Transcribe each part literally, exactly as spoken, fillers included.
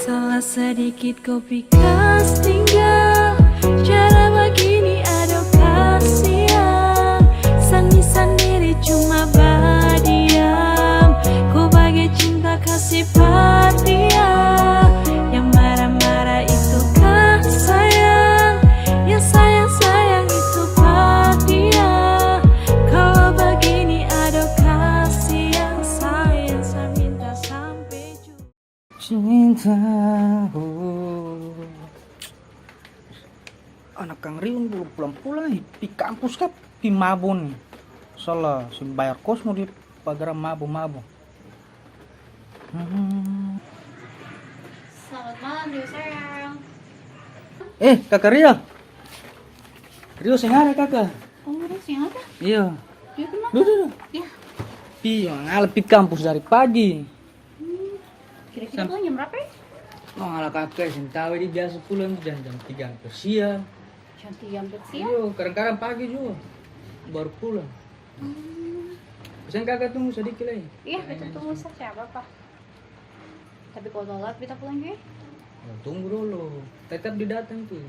Salah sadikit ko pi kas tinggal, cara bagini ado kasiang. Sandi-sandiri cuma badiam, ko bage cinta kasi pa dia. Yang marah-marah itu kah sayang, yang sayang-sayang itu pa dia. Kalo bagini ado kasiang, sayang sa minta sampe jua. Cinta, oh. Anak Kang Riun belum pulang-pulang, pi kampus ka, pi mabo ni. Salah, seng bayar kos mo dia pagara mabo-mabo. Hmm. Selamat malam, Rio sayang. Eh, Kaka Rio. Rio seng ada, Kaka. Oh, Rio seng ada? Iya. Rio kenapa? Duh, duh, duh. Ya. Pi, mangala pi kampus dari pagi. Hmm, kira-kira pulang jam berapa ya? Mangala kaka seng tau, dia biasa pulang jam, jam tiga amper siang. Jam tiga amper siang? Iyo, kadang-kadang pagi jua baru pulang. Hmm. Seng kaka tunggu sadiki lai. Iya, beta tunggu saja, apa-apa. Tapi kalo telat, beta pulang jua. Ya, tunggu dolo, tetap dia datang tu.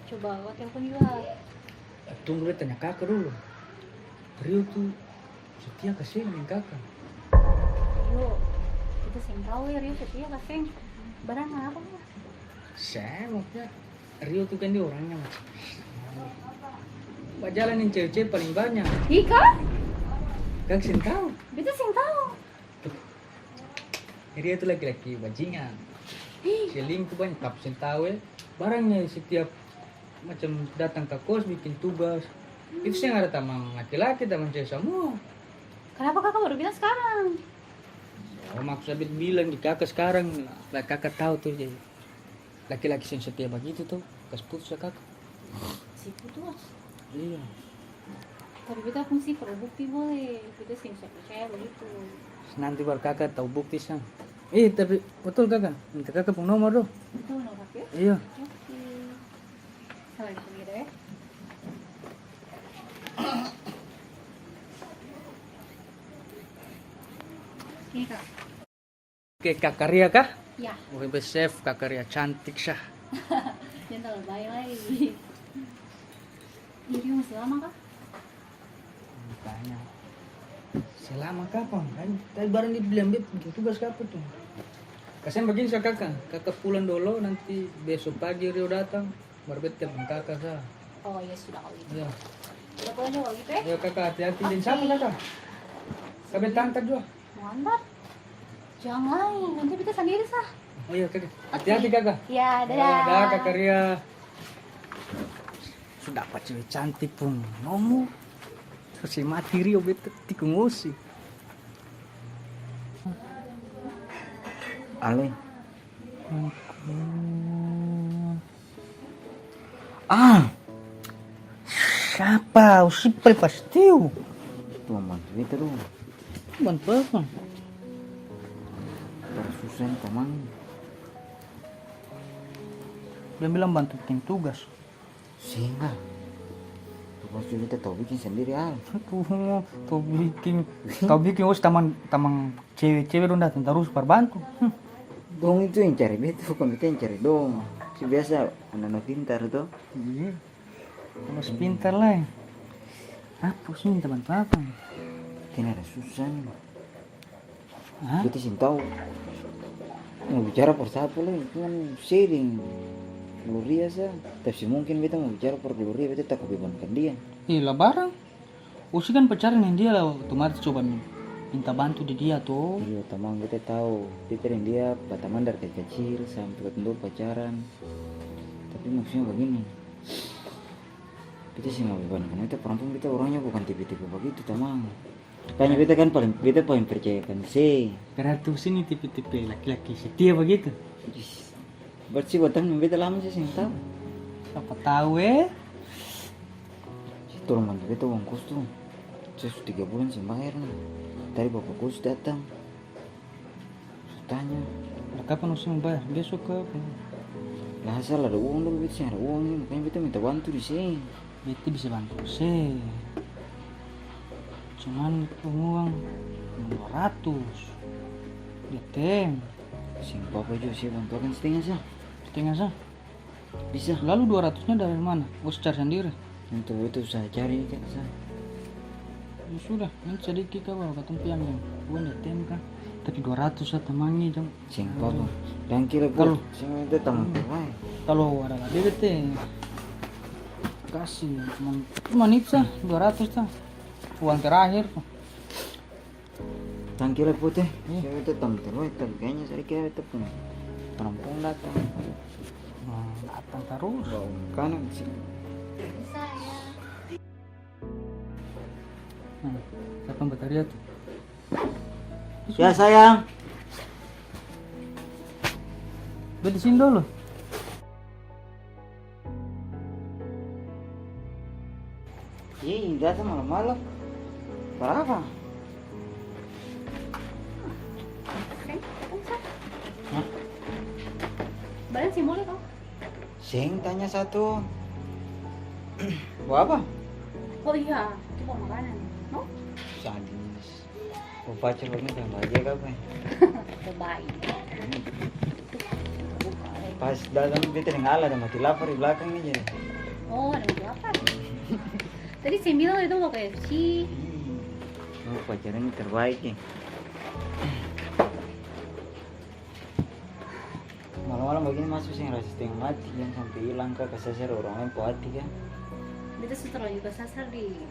Coba kau telepon jua. Tunggu, beta tanya kaka dolo. Rio tu setia ka seng deng kaka? Rio, beta seng tau e, Rio setia ka seng. Barang apa? Seng, maksudnya Rio tu kan dia orangnya macam bajalan deng cewe-cewe paling banyak. Ih, ka? Kaka seng tau? Beta seng tau. Rio tu laki-laki bajingan. Ih. Selingkuh banya, tapi seng tau e. Barangnya setiap macam datang ka kos biking tugas. Itu seng ada tamang laki-laki, tamang cewe samua. Kenapa kaka baru bilang skarang? Oh, maksud beta bilang di kaka skarang, la kaka tau tu, jadi laki-laki seng setia bagitu tu, kas putus sa kaka. Si putus? Iya. Tapi beta pung sih perlu bukti boleh, beta seng bisa percaya bagitu. Nanti baru kaka tau bukti sa. Eh, tapi betul kaka, minta kaka pung nomor do. Betul nomor ya? Iya. Oke. Salah di sini deh. Oke, Kak. Oke, Kaka Ria kah? Ya. Oke, be chef Kaka Ria cantik sah. Jang talalu bae lai. Ini masih lama kah? Tanya. Selama kapan? Kan tadi barang dia bilang dia bikin tugas ka apa tu? Kasian bagini sa kaka, kaka pulang dolo, nanti beso pagi Rio datang, baru beta telpon kaka sa. Oh iya, sudah kalau gitu. Iya. Udah pulang juga gitu ya? Iya kaka, hati-hati. Oke. Deng sapa kaka? Ka beta antar jua. Mo antar? Jang lai, nanti beta sandiri sa. Oh iya kaka. Oke. Hati-hati kaka. Iya, dadah. Dadah kaka Ria. Su dapa cewe cantik pung nomor. Su se mati Rio, beta tikung osi. Ale. Ah, sapa? Usipel pastiu. Tuang bantu beta dong. Bantu apa? Tara susah ni tamang. Dia bilang bantu biking tugas. Seng lah. Tugas tu beta tau biking sandiri, Al. Tuh, tau biking. Tau biking, os tamang, tamang cewe-cewe dong datang tarus par bantu. Hmm. Dong itu yang cari beta, bukan beta yang cari dong. Su biasa ana-ana pintar to. Iya. Harus pintar lai. Apa sih minta bantu apa? Kena ada susah ni. Hah? Beta seng tau mo bicara par sapa lai, cuman se deng Gloria sa. Tapi seng mungkin beta mo bicara par Gloria, beta taku bebankan dia. Ih, lah barang. Osi kan pacaran deng dia lah, otomatis coba min-, minta bantu di dia to. Iyo, tamang, beta tau. Beta deng dia batamang dari kacil-kacil sampe katong dua pacaran. Tapi maksudnya bagini, beta seng mau bebankan beta parampuang, beta orangnya bukan tipe-tipe bagitu, tamang. Makanya beta kan paling, beta paling percayakan se. Berarti Usi ni tipe-tipe laki-laki setia bagitu? Is, berarti buat tahan beta lama se seng tau. Sapa tau e? Se tolong bantu beta uang kos tu. Se su tiga bulan seng bayar ni. Tadi bapa kos datang. Su tanya. Lah, kapan Usi mo bayar? Beso ka apa? Lah, asal ada uang dolo, beta seng ada uang ni, makanya beta minta bantu di seng. Beta bisa bantu se. Cuman pung uang dua ratus. A T M. Seng papa jua, se bantu akang stenga sa. Stenga sa? Bisa. Lalu dua ratusnya dari mana? Bos cari sandiri? Itu, itu sa cari ini kan sa. Ya sudah, nanti sadiki ka baru katong pi ambil. Uang di A T M ka. Tapi dua ratus sa tamang ni jang. Seng papa. Dangke lai, Kalo seng minta tamang bae. Kalo ada lebe te kasi, cuman, cuman itu sa, dua ratus sa. Uang terakhir tu. Tangki lai pute. Iya. Saya itu tam terus, tapi kayaknya saya kira itu pun perempuan datang. Hmm, datang terus. Bau kanan sih. Hmm, siapa yang berteriak tuh? Ya, sayang. Beli sini dulu. Ih, datang malam-malam. Barapa? Seng, datang sa. Hah? Badan seng boleh kau. Seng, tanya satu. Buah apa? Oh iya, itu buah makanan. Mau? Sadis. Oh, pacar bagitu yang bahagia ka apa? Terbaik. Pas dalam beta deng Ala ada mati lapar di belakang ni jadi. Oh, ada mati lapar. Tadi saya bilang itu mau K F C. Ih, oh, pacar ini terbaik ya. Malam-malam begini masuk seng rasa setengah mati, jang sampe hilang ka, kasasar orang lain pung hati ka. Beta su terlanjur kasasar di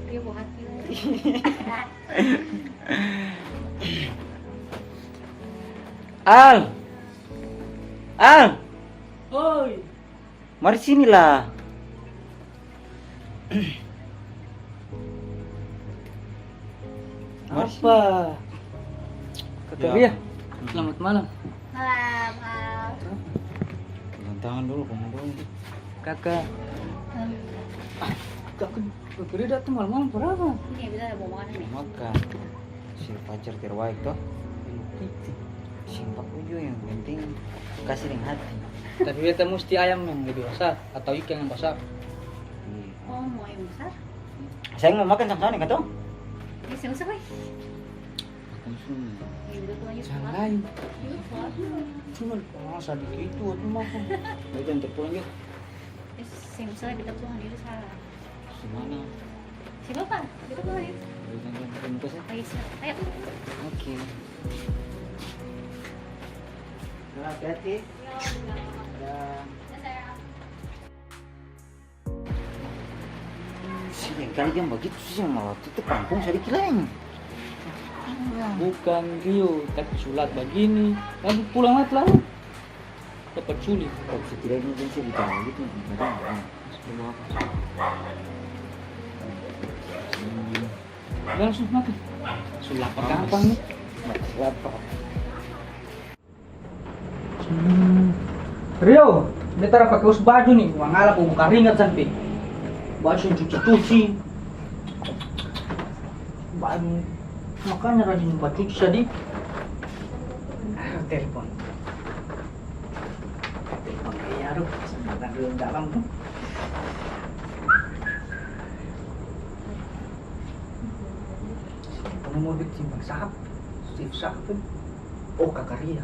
Dia buah hati lai. Al! Al! Oi. Mari sini lah. Mari sini. Apa? Kaka Ria, selamat malam. Malam, Al. Pegang tangan dulu, kamu dulu. Kaka. Hmm. Ah, kaka, kaka Ria datang malam-malam, par apa? Ini, beta ada mau makan ini. Makan. Si pacar terbaik, toh. Hello Kitty. Simpel jua, yang penting kasih deng hati. Tapi beta musti ayam yang lebih basar atau ikan yang basar? Iya. Oh, mau yang basar? Saya mau makan sama-sama nih, katong. Ini seng usah, weh. Makan semua. Iya, beta pulang yuk. Seng lain. Iya, pulang yuk. Cuma, oh, sadiki itu, aku makan. Ayo, jangan terpulang yuk. Eh, seng usah, beta pulang dulu, salah. Gimana? Seng apa? Beta pulang yuk. Ayo, jangan, jangan, jangan, jangan. Ayo, siap. Ayo. Oke. Nah, hati-hati. Iya, iya. Dah. Ya, sayang. Si lain kali jang bagitu, si seng mau tutup kampung sadiki laeng. Bukan Rio, tapi su lat bagini. Lalu pulang lat lalu. Dapat culi. Tapi setidaknya jang se bicara bagitu, bicara, ah. Hmm. Udah langsung makan. Su lapar gampang nih. Lapar. Hmm. Rio, beta ada pake us baju ni, Bang Ala pung karingat sampe baju seng cuci-cuci. Baju, makanya rajin bacuci sadiki. Ah, telepon. Telepon Ria, aduh, sempatan dulu dalam tuh. Nomor beta simpang sapa? Steve sapa? Oh, kaka Ria.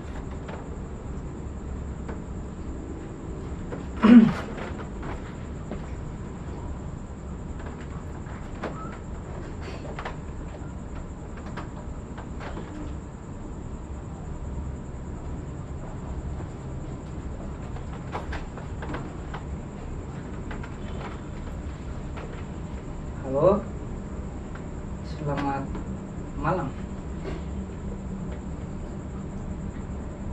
Halo, selamat malam.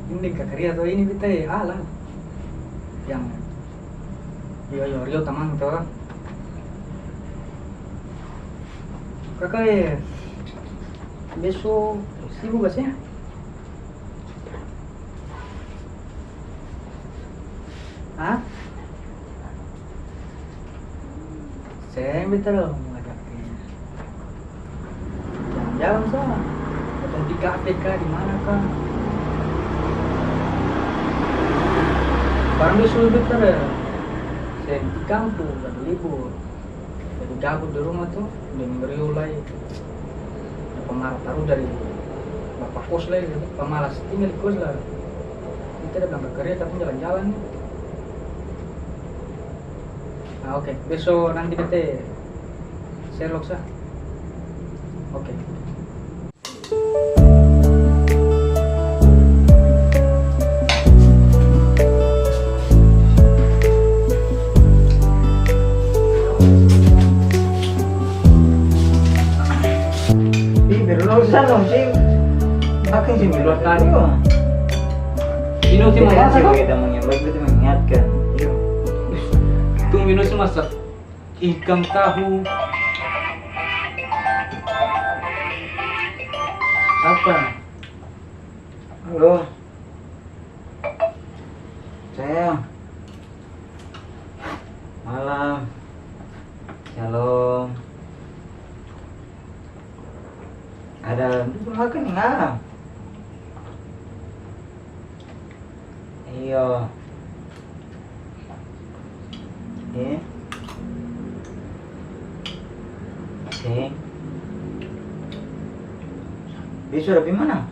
Ini deng kaka Ria to, ini beta e Alan. Yang, iyo, iyo, Rio tamang to. Kaka e, beso sibuk ka seng? Hah? Seng, beta dong mo ajak pi jalan-jalan sa. Atau di kafe ka, di mana ka. Barang dia suruh beta deh. Seng, di kampung, baru libur. Jadi gabut di rumah tuh, deng Rio lai. Dapa marah taru dari Bapa kos lai pamalas, tinggal di kos la. Beta ada bilang ka karja katong jalan-jalan ni. Ah, oke, beso nanti beta share log sa. Oke. Ih, berlong sana, sing. Makan sih, berlong tadi, oh. Ini sih. Kita masak, kita mengingatkan. Iya. Tung minum sih masak. Ikang tahu. Apa? Halo. Sayang. Malam. Shalom. Ada makan nih, Ngah? Iyo. Eh? Seng. Beso ada pi mana?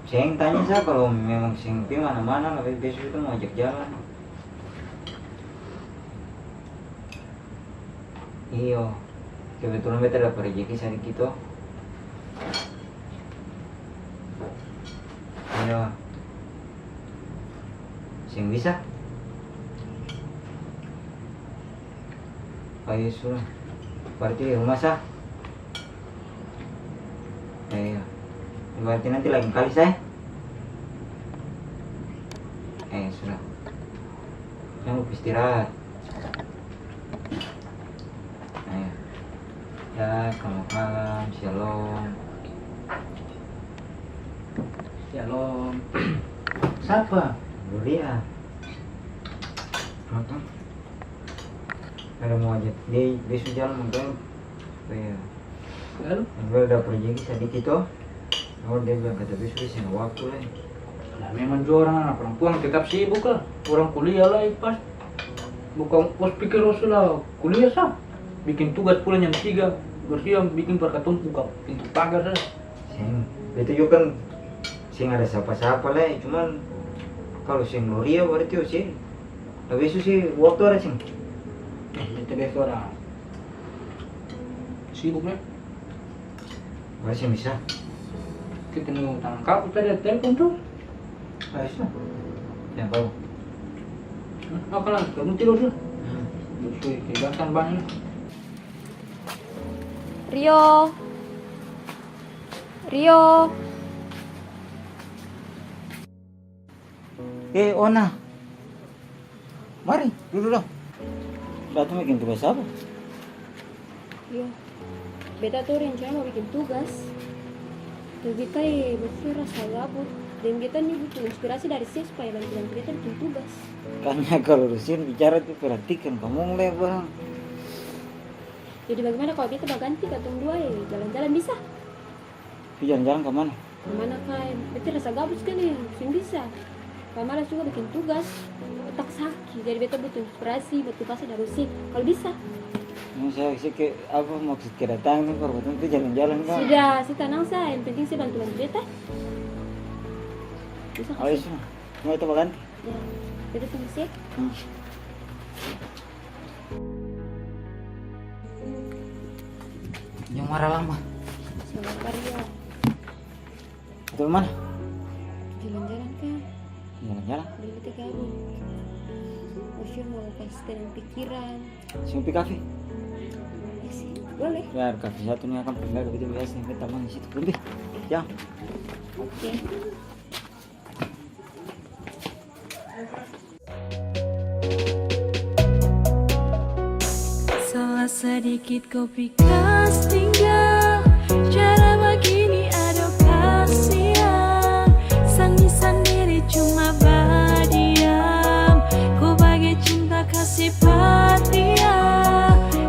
Seng, tanya sa kalo memang seng pi mana-mana, tapi beso beta mo ajak jalan. Iyo, kebetulan beta dapa rejeki sadiki to. Iyo. Seng bisa? Oh, iyo, sudah. Berarti di rumah sa? Iyo. Berarti nanti lain kali sa, e? Eh, sudah. Jang lupa istirahat. Ayo. Ya, selamat malam, shalom. Shalom. Sapa? Gloria. Kenapa? Ada mau ajak dia, dia su jalan, makanya supaya Lalu? Dia ada pergi sadiki to. Oh, dia bilang kata besok dia seng ada waktu lai. Nah, memang jua orang anak perempuan tetap sibuk lah. Orang kuliah lai pas. Bukang kos pikir Rosul lah kuliah sa. Bikin tugas pula jam tiga. Bersiap bikin par katong buka pintu pagar sa. Seng. Beta jua kan seng ada sapa-sapa lai. Cuman kalo seng Gloria berarti ose. Tapi su si waktu ada seng? Eh, beta biasa orang sibuk, ne. Baru seng bisa. Kita nunggu tangan kaku tadi ada telepon tuh. Ah, bisa. Ya, baru. Hmm, apa lagi? Kamu tidur tuh? Hmm. Terus, wih, kegiatan banyak. Rio. Rio. Eh, Ona. Mari, dudu dong. Katong biking tugas apa? Iyo. Beta tu rencana mo biking tugas. Tapi beta e, beta tu rasa gabut. Deng beta ni butuh inspirasi dari se supaya bantu-bantu beta biking tugas. Kanya kalo dosen bicara tu perhatikan kamong le, Bang. Jadi bagimana kalo beta baganti katong dua e jalan-jalan, bisa? Pi jalan-jalan ka mana? Ka mana ka? Beta rasa gabut skali, seng bisa. Pamalas juga biking tugas, otak saki. Jadi beta butuh inspirasi, motivasi dari se. Kalo bisa. Ini saya, saya ke, apa maksud kedatangan ini, par katong pi jalan-jalan ka? Sudah, se tenang sa. Yang penting se bantu-bantu beta. Bisa ka? Oh, iya, se? Sudah. Mau beta baganti? Ya, beta tunggu se. Hmm. Jang marah lama. Sabar, Rio. Itu mana? Jalan-jalan ka. Jalan-jalan? Beta gabut. Osio mau kas tenang pikiran. Seng pi kafe? Ya sih, boleh. Ya, kafe satu ni akang paling bae, beta biasa, beta tamang di situ. Belum pi? Ya. Oke. Salah sadikit kopi kas tinggal, cara bagini ado kasiang. Sandi sandiri cuma badiam, ko bage cinta kasih pa dia.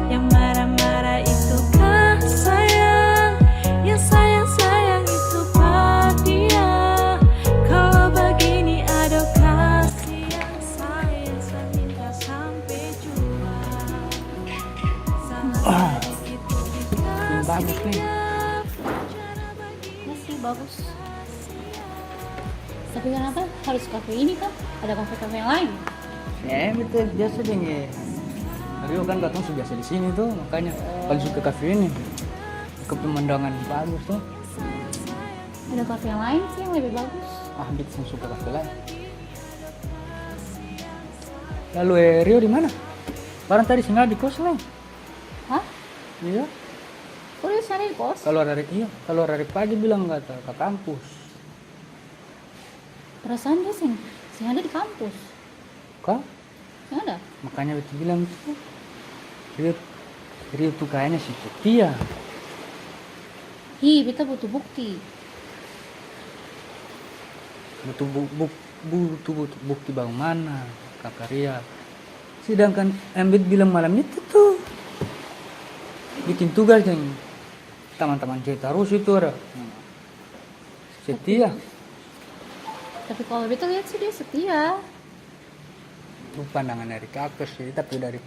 Yang marah-marah itu kah sayang, yang sayang-sayang itu pa dia. Kalo bagini ado kasiang, sayang sa minta sampe jua. Salah sadikit kopi Bagus. Tapi kenapa harus kafe ini, kah? Ada kafe-kafe yang lain? Eh, betul. Biasa deng, eh, Rio kan katong su biasa di sini tuh, makanya paling suka kafe ini. Ke pemandangan bagus tuh. Ada kafe yang lain sih yang lebih bagus. Ah, beta seng suka kafe lain. Lalu, eh, Rio di mana? Barang tadi seng ada di kos, lai. Hah? Iya. Kok dia sehari di kos? Kaluar dari, iya, kaluar dari pagi bilang kata ka kampus. Perasaan dia seng, seng ada di kampus. Ka? Seng ada. Makanya beta bilang itu, Rio, Rio tuh kayaknya seng setia. Hi, beta butuh bukti. Butuh bu-, buk-, butuh, butuh bukti bagemana, kaka Ria? Sedangkan yang bet bilang malam itu tuh bikin tugas deng tamang-tamang cewe tarus itu ada. Setia. Tapi kalo beta liat sih dia setia. Itu pandangan dari kaka sih, tapi dari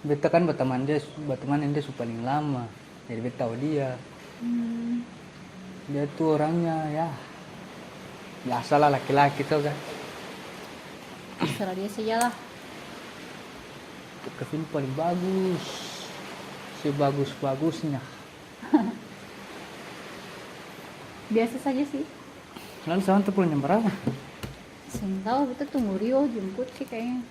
beta kan bateman dia, bateman deng dia su paling lama. Jadi beta tau dia. Hmm. Dia tuh orangnya, ya, biasalah laki-laki tuh kan. Terserah dia sajalah. Kevin paling bagus. Sebagus-bagusnya. Biasa saja sih. Lalu Samantha pulang jam berapa? Seng tau, beta tunggu Rio jemput sih kayaknya.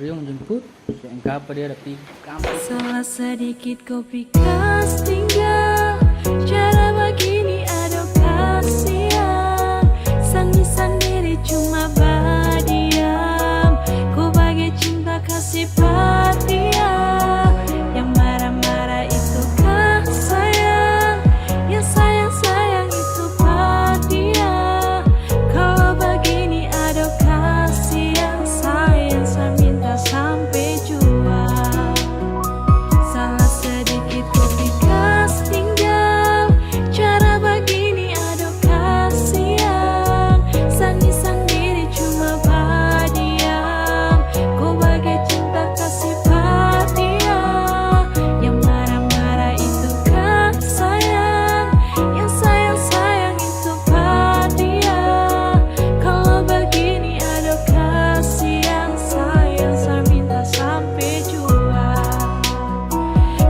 Rio mo jemput, seng kapa dia ada pi kampus. Salah sedikit ko pi kas tinggal, cara bagini adoh kasiang. Sangis sandiri cuma badiam, ko bagai cinta kasih pa dia. Yang marah-marah itu kah sayang, yang sayang-sayang itu pa dia. Kalo bagini adoh kasiang, sayang sa minta sampe jua. Salah sedikit ko pi kas tinggal, cara bagini adoh kasiang. Sangis sandiri cuma badiam, ko bagai cinta kasih pa dia. Yang marah-marah itu kah sayang, yang sayang-sayang itu pa dia. Kalo bagini adoh kasiang, sayang sa minta sampe jua.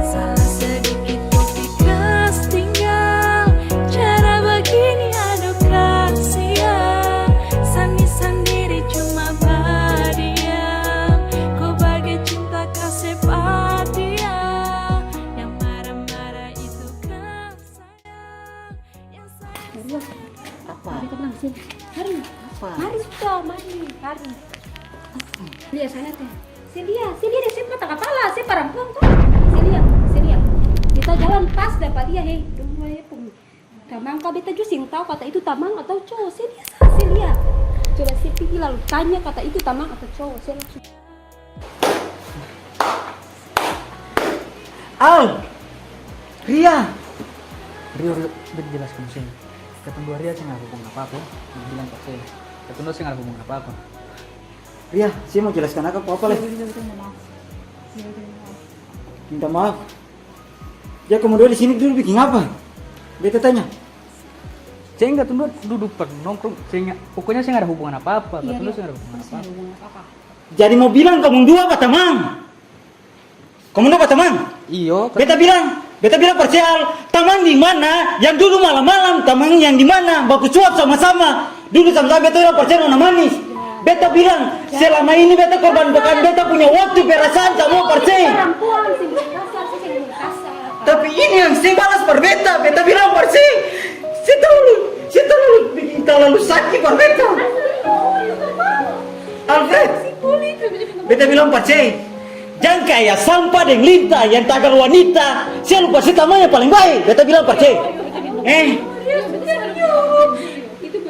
Salah sedikit ko pi kas tinggal, cara bagini adoh kasiang. Sangis sandiri cuma badiam, ko bagai cinta kasih pa dia. Yang marah-marah itu kah Maria. Apa? Mari, tenang, sini. Mari. Apa? Mari sudah, mari, mari. Lia sana tuh. Selia, selia deh, saya patah kepala, saya parampuang kok. Selia, selia. Beta jalan pas dapa lia, he. Dong, he, pung tamang ka, beta jua seng tau kata itu tamang atau cowo. Selia sa, selia. Coba saya pigi lalu tanya kata itu tamang atau cowo. Saya langsung Al! Ria! Rio, Rio, beta jelaskan seng. Katong dua Ria seng ada hubungan apa-apa, ya. Beta bilang par se. Katong dua seng ada hubungan apa-apa. Ria, se mo jelaskan akang pung apa lai? Rio, Rio, Rio, minta maaf. Rio, Rio, minta maaf. Minta maaf? Ya, katong dua di sini dudu biking apa? Beta tanya. Seng, katong dua dudu par nongkrong. Seng, pokonya seng ada hubungan apa-apa. Iya, katong dua seng ada hubungan apa-apa. Jadi mo bilang kamong dua batamang? Kamong dua batamang? Iyo. Beta bilang, beta bilang par se Al, tamang di mana yang dudu malam-malam, tamang yang di mana baku suap sama-sama, dudu sama-sama, beta bilang par se nona manis. Beta bilang, selama ini beta korbankan beta punya waktu, perasaan samua par se. Tapi ini yang se balas par beta, beta bilang par se, se talalu, se talalu biking talalu saki par beta. Alfred, beta bilang par se, jang kaya sampa deng lintah yang tagal wanita, se lupa se tamang yang paleng bae, beta bilang par se. Eh.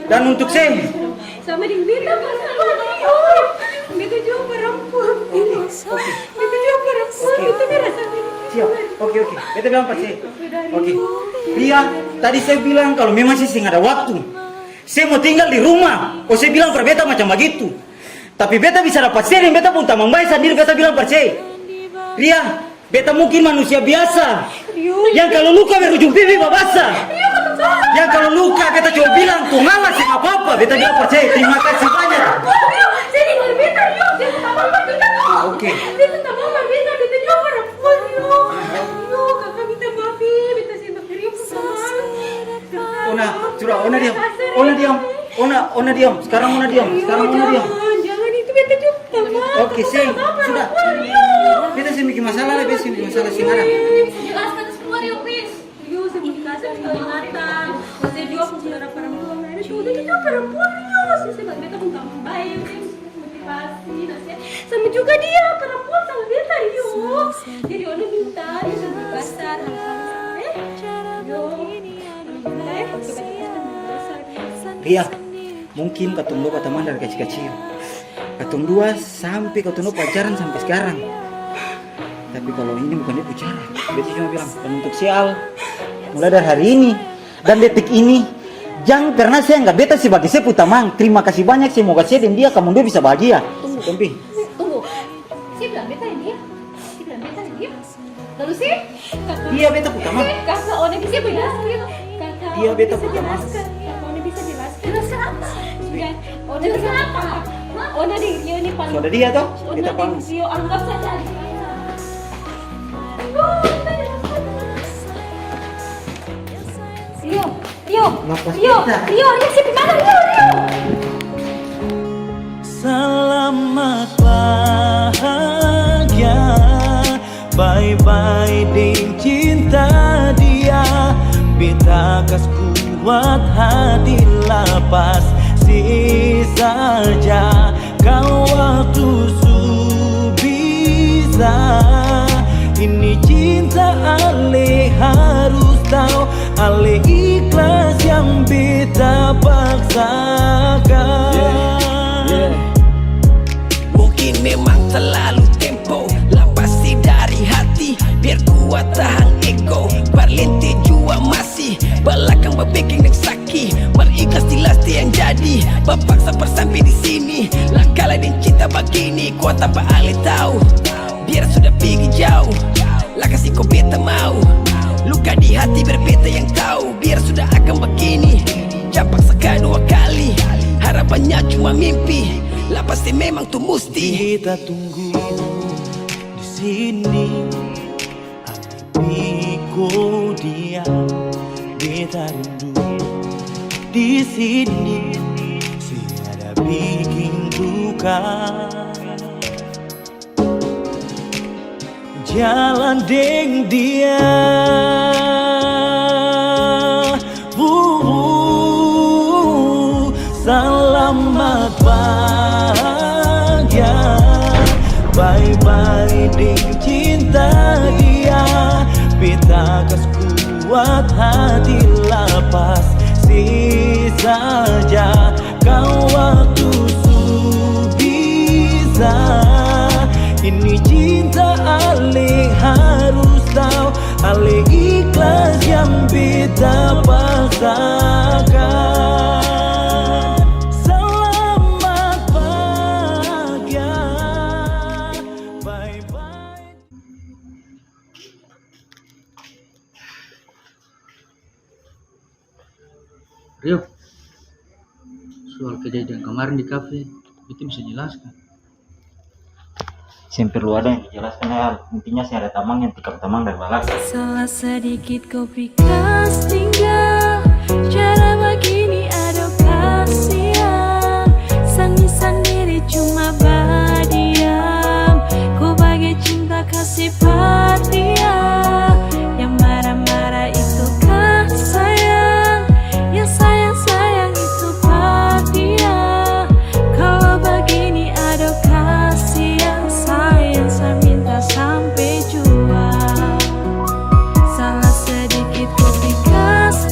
Dan untuk se. Sama deng beta, beta jua parampuang. Beta jua parampuang, beta merasa. Siap, oke, oke. Beta bilang par se. Oke. Ria, tadi se bilang kalo memang se seng ada waktu. Se mo tinggal di rumah, oh se bilang par beta macam bagitu. Tapi beta bisa dapa se deng beta pung tamang bae sandiri, beta bilang par se. Ria, beta mungkin manusia biasa. Yang kalo luka berujung pipi babasa. Bilang tu mama seng apa-apa, beta bilang percaya, terima kasih banyak. Saya dengar beta, Rio, beta tamang mah beta. Ah, oke. Beta tamang mah beta, beta jua parampuan, Rio. Rio, kaka minta maaf, beta seng baku Rio pung tamang. Ona, sudah, ona diam. Ona diam. Ona, ona diam. Sekarang ona diam. Sekarang ona diam. Jangan, jangan, itu beta jua tamang. Oke, seng. Sudah. Beta seng bikin masalah, beta seng bikin masalah, seng ada. Jelaskan semua, Rio, please. Rio, saya mau dikasih peringatan. Saya jua pung saudara parampuan. Ada tuh, dia jua parampuan, Rio. Saya, saya buat beta pung tamang bae, Rio. Motivasi, nasihat. Sama juga dia, parampuan sama beta, Rio. Jadi, Ona minta, dia sudah basar, eh? Rio. Rio, mungkin katong dua batamang dari kacil-kacil. Katong dua sampe katong dua pacaran sampe skarang. Tapi kalo ini bukan dia pung cara. Beta cuma bilang, dan untuk si Al, mulai dari hari ini dan detik ini, jang pernah se anggap beta sebagai se pung tamang. Terima kasih banyak, semoga se deng dia kamong dua bisa bahagia. Tunggu. Tunggu. Se bilang beta deng dia? Se bilang beta deng dia? Lalu se? Dia beta pung tamang. Kaka, Ona bisa jelaskan? Kaka, Ona bisa jelaskan? Kaka, Ona bisa jelaskan? Jelaskan apa? Jelaskan apa? Ona deng Rio ni paling. Sudah dia toh? Ona deng Rio, anggap saja adik kakak. Rio, Rio, Rio, Rio, Rio, siapa mana Rio, Rio? Selamat bahagia, bye-bye deng cinta dia. Beta kas kuat hati, lapas sisa ja. Kau waktu su bisa, ini cinta ale harus tau, ale ikhlas yang beta paksakan. Yeah, yeah. Mungkin memang terlalu tempo, lapasi dari hati, biar kuat tahan ego, parlente jua masih balakang babekeng deng saki, mar ikhlas jelas te yang jadi, bapaksa par sampe di sini, lah kalah deng cinta bagini, kuat tanpa ale tau, biar sudah pigi jauh, lah kasi ko beta mau, luka di hati biar beta yang tau, biar sudah akang bagini, jang paksa kadua kali, harapannya cuma mimpi, lah pasti memang tu musti. Beta tunggu di sini. Iko dia, beta rindu di sini, tiada biking duka. Jalan deng dia, wuh, selamat bahagia. Bye-bye deng cinta dia, beta kas kuat hati, lapas sisa ja. Kau waktu su bisa, ini cinta ale harus tau, ale ikhlas yang beta paksakan. Selamat bahagia, bye-bye. Rio, soal kejadian kemarin di kafe, beta bisa jelaskan? Seng perlu ada yang dijelaskan, ya. Intinya seng ada tamang yang tikam tamang dari balakang. Salah sedikit ko pi kastinggal, cara bagini adoh kasiang. Sandi-sandiri cuma badiam, ko bagai cinta kasih patia. Yang marah-marah itu kah sayang, yang sayang-sayang itu patia. Kalo bagini adoh kasiang, sayang sa minta sampe jua. Salah sedikit ko pi kas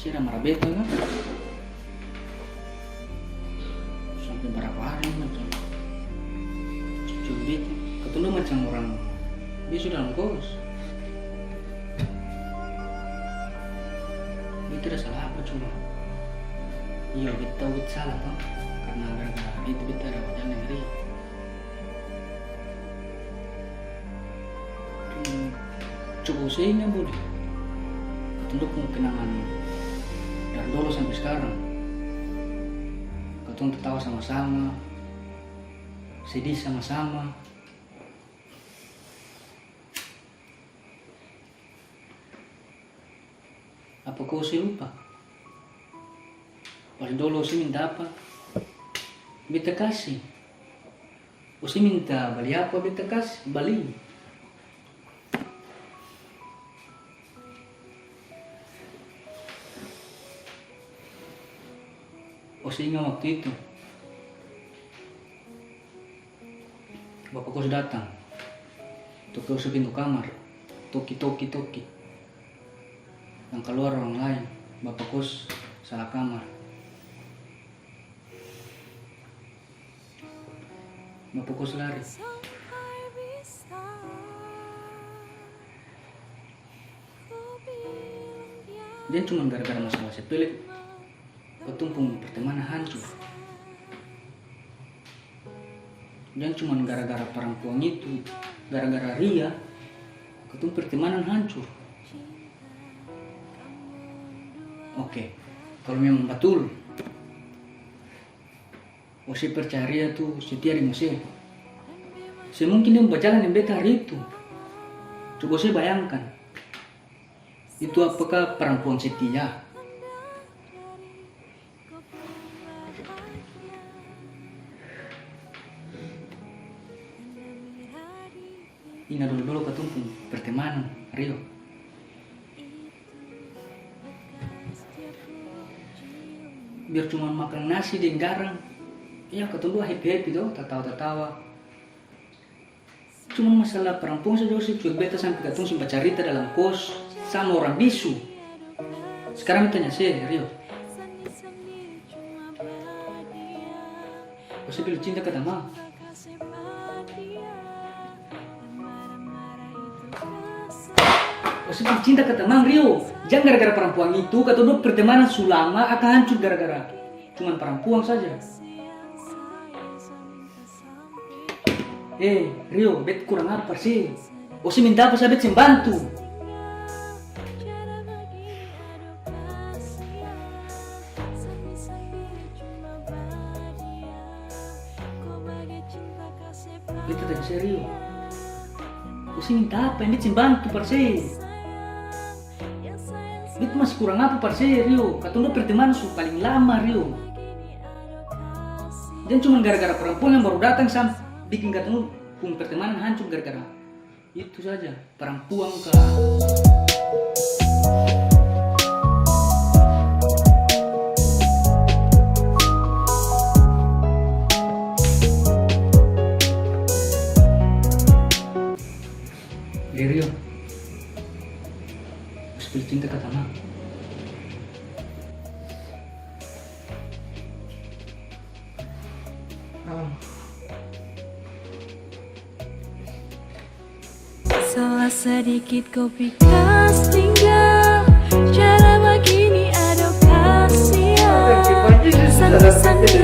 Sira mara beta ka? Sampe barapa hari ni macam cucu beta. Katong dua macam orang bisu dalam kos. Beta ada salah apa coba? Iyo, beta tau beta salah to. Karna gara-gara itu beta ada bajalang deng Ria. Hmm, coba ose ini boleh. Katong dua pung kenangan dari dolo sampe skarang. Katong tatawa sama-sama, sedih sama-sama. Apa kau ose lupa? Pas dolo ose minta apa, beta kasi. Ose minta bali apa, beta kasi bali. Ose inga waktu itu? Bapa kos datang, toki ose pintu kamar, toki, toki, toki. Yang kaluar orang laeng, bapa kos salah kamar. Bapa kos lari. Jang cuman gara-gara masalah sepele katong pung pertemanan hancur. Jang cuman gara-gara parampuang itu, gara-gara Ria, katong pertemanan hancur. Oke, kalo memang batul ose percaya Ria tu setia deng ose, se mungkin dia bajalang deng beta hari itu. Coba ose bayangkan, itu apakah parampuang setia? Inga dolo-dolo katong pung pertemanan, Rio. Biar cuman makang nasi deng garang, ya katong dua happy-happy to, tatawa-tatawa. Cuman masalah parampuang saja ose cuek beta sampe katong seng bacarita dalam kos sama orang bisu. Skarang beta tanya se, Rio. Ose pilih cinta ka tamang? Ose pilih cinta ka tamang, Rio? Jang gara-gara parampuang itu katong dua pertemanan su lama akang hancur gara-gara cuman parampuang saja. Eh, Rio, bet kurang apa sih? Ose minta apa sa bet seng bantu. Beta tanya se, Rio, ose minta apa? Yang bet seng bantu par se. Beta masih kurang apa par se, Rio? Katong dua pertemanan su paling lama, Rio. Jang cuman gara-gara parampuang yang baru datang sam biking katong pung pertemanan hancur gara-gara itu saja, parampuang ka. Eh, Rio, ose pilih cinta ka tamang? Salah sadikit ko pi kas tinggal, cara bagini ado kasiang. Sandi-sandi